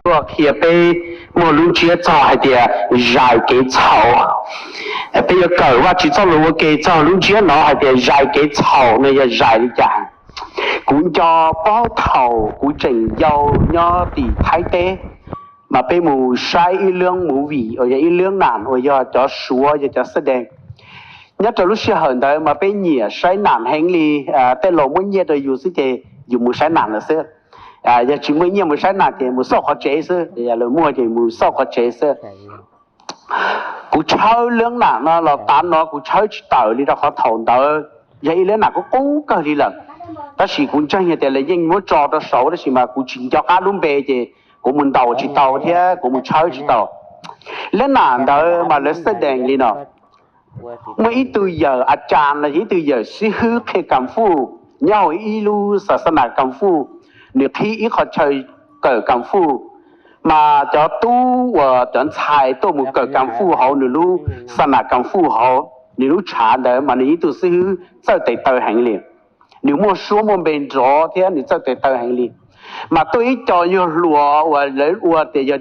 tuaj qhia peb muaj lub ntsiab txog hais tias zais kev txhaum. Peb yuav kawm Vajtswv txoj lus ua ke txog lub ntsiab no hais tias zais kev txhaum no yog zais li cas. Kuv nco puag thaum kuv tseem yau nyob tim Thaib teb, mas peb mus saib ib lub movie uas yog ib lub nam uas yog cov Suav yog cov xab dees. Nyob rau lub sij hawm ntawd mas peb nyiam saib nam heev li, tej laus muab nyiaj rau yus xwb ces yus mus saib nam lawm xwb. Yog tsis muaj nyiaj mus saib nam ces mus xauj qhov tsev xwb, yog lawv muaj ces mus xauj qhov tsev xwb. Kuv tshawb lub nam no los tav no kuv tshawb tsis tawm li rau qhov thaum ntawd yog ib lub nam qub qub kawg li lawm. Tab sis kuv ntseeg tias lawv yeej muab tso rau saud tab sis mas kuv tsis nco qab lub npe ces kuv mus ntaus tsis tau thiab kuv mus tshawb tsis tau. Lub nam ntawd mas lawv xab dees li no. Muaj ib tug yawm a cas los ib tug yawm xib hwb qhia kas fuj nyob hauv ib lub xa xa nas kas fuj, nws qhib ib qho chaw kawm kas fuj. Mas cov tub uas cov ntxhais tuaj mus kawm kas fuj hauv nws lub xa nas kas fuj hauv nws lub tshav ntawd mas nws ib tug xib hwb txawj tes taw heev li. Nws muaj suab muaj npe nrov thiab nws txawj tes taw heev li. Mas tuaj ib co nyuag hluas uas lawv ua tias yog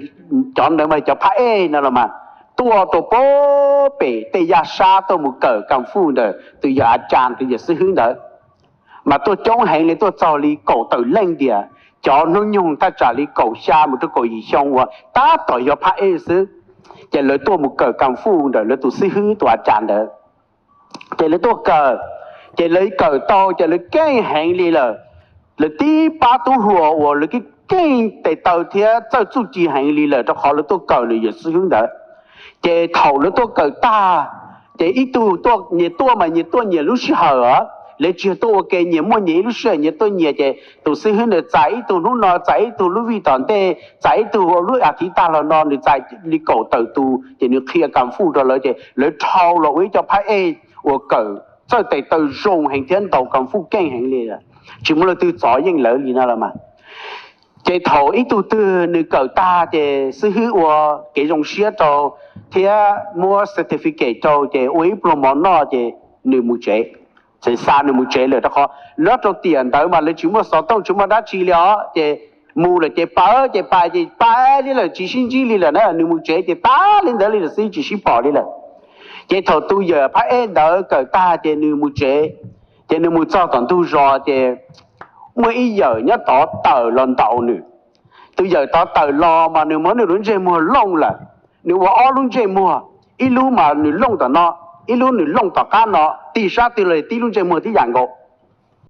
cov ntawd mas cov phab ej no los mas tuaj rau puag pem tej yaj sab tuaj mus kawm kas fuj ntawm tus yawm a cas tus yawm xib hwb ntawd. Mas tuaj coob heev li, tuaj txog li kaum tawm leej tiag. Cov hnub nyoog thaj tsam li kaum xya mus rau kaum yim xyoo uas tab tom yog phab ej xwb. Ces lawv tuaj mus kawm kas fuj ntawm lawv tus xib hwb tus a cas ntawd. Ces lawv tuaj kawm, ces lawv kawm tau ces lawv keej heev li lawm. Lawv tib pab tub hluas uas lawv keej keej tes taw thiab txawj txuj ci heev li lawm rau qhov lawv tuaj kawm nws yawm xib hwb ntawd. Ces thaum lawv tuaj kawm tag, ces ib tug nyias tuaj mas nyias tuaj nyias lub sij hawm os, lawv tsis yog tuaj ua ke, nyias muaj nyias ib lub sij hawm nyias tuaj nyias. Ces tus xib hwb ntawd txais ib tug hnub no, txais ib tug lub vij tom ntej, txais ib tug lub a thiv tag los no, nws txais li kaum tawm tus ces nws qhia kas fuj rau lawv ces lawv dhau los ua ib co phab ej uas kawm txawj tes taw zoo heev thiab ntaus kas fuj keej heev li. Tsis muaj leej twg txov yeej lawv li no los mas. Ces thaum ib tug twg nws kawm tag ces xib hwb ua kev zoo siab rau thiab muab certificate rau ces ua ib pluag mov noj ces nws mus tsev. Txawm xa nws mus tsev lawm rau qhov lawv rau tiam ntawd mas lawv tsis muaj xov tooj tsis muaj dab tsi li os, ces mus lawm ces pab ces pais ces pais li lawm tsis sib ntsib li lawm na, nws mus tsev ces tas li ntawd li lawm xwb tsis sib pom li lawm. Ces thaum tus yawm phab ej ntawd kawm tag ces nws mus tsev, ces nws mus txog tom ntug zos ces muaj ib yawm nyob tod tawm los ntaus nws. Tus yawm tod tawm los mas nws muab nws lub ntsej muag looj lawm, nws ua ob lub ntsej muag, ib lub mas nws looj tom no, ib lub nws looj tom qab no, tig sab twg los tib lub ntsej muag tib yam nkaus.